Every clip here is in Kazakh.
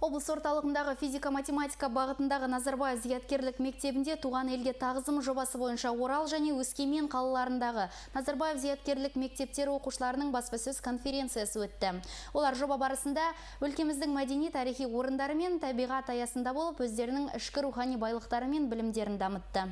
Облыс орталығындағы физика-математика бағытындағы Назарбаев зияткерлік мектебінде «Туған елге тағзым» жобасы бойынша Орал және Өскемен қалаларындағы Назарбаев зияткерлік мектептері оқушыларының баспасөз конференциясы өтті. Олар жоба барысында өлкеміздің мәдени тарихи орындары мен табиғат аясында болып, өздерінің ішкі рухани байлықтары мен білімдерін дамытты.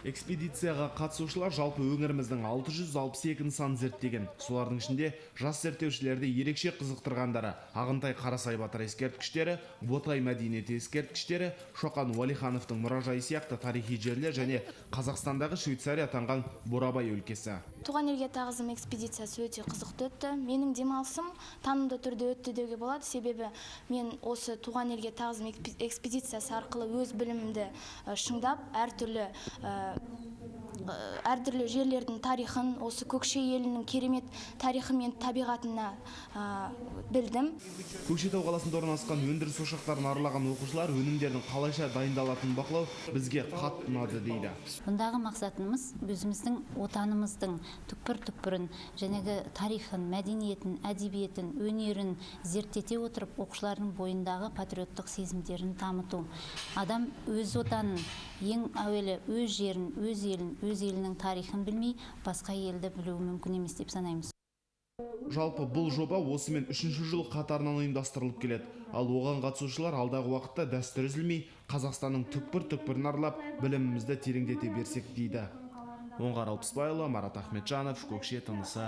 Экспедицияға қатысушылар жалпы өңіріміздің 662 нысанын зерттеген. Солардың ішінде жас зерттеушілерді ерекше қызықтырғандары Ағынтай Қарасай батыр ескерткіштері, Ботай мәдениеті ескерткіштері, Шоқан Уәлихановтың мұражайы сияқты тарихи жерлер және Қазақстандағы Швейцария атанған Бурабай өлкесі. «Туған елге тағзым» экспедициясы өте қызықты өтті. Менің демалысым танымды түрде өтті деуге болады, себебі мен осы «Туған елге тағзым» экспедициясы арқылы өз білімімді шыңдап, әртүрлі жерлердің тарихын, осы Көкше елінің керемет тарихы мен табиғатына білдім. Көкшетау қаласында орналасқан өндіріс ошақтарын аралаған оқушылар өнімдердің қалайша дайындалатынын бақылау бізге қатты ұнады дейді. Бұндағы мақсатымыз өзіміздің отанымыздың түкпір-түкпірін, жәнегі тарихын, мәдениетін, әдебиетін, өнерін зерттете отырып, оқушылардың бойындағы патриоттық сезімдерін дамыту. Адам өз отанын, ең әуелі өз жерін, өз елін, өз елінің тарихын білмей, басқа елді білуі мүмкін емес деп санаймыз. Жалпы, бұл жоба осымен үшінші жыл қатарынан ұйымдастырылып келеді. Ал оған қатысушылар алдағы уақытта дәстүр үзілмей, Қазақстанның түкпір-түкпірін аралап, білімімізді тереңдете берсек дейді. Оңғар Алпысбайұлы, Марат Ахметжанов, Көкше тынысы.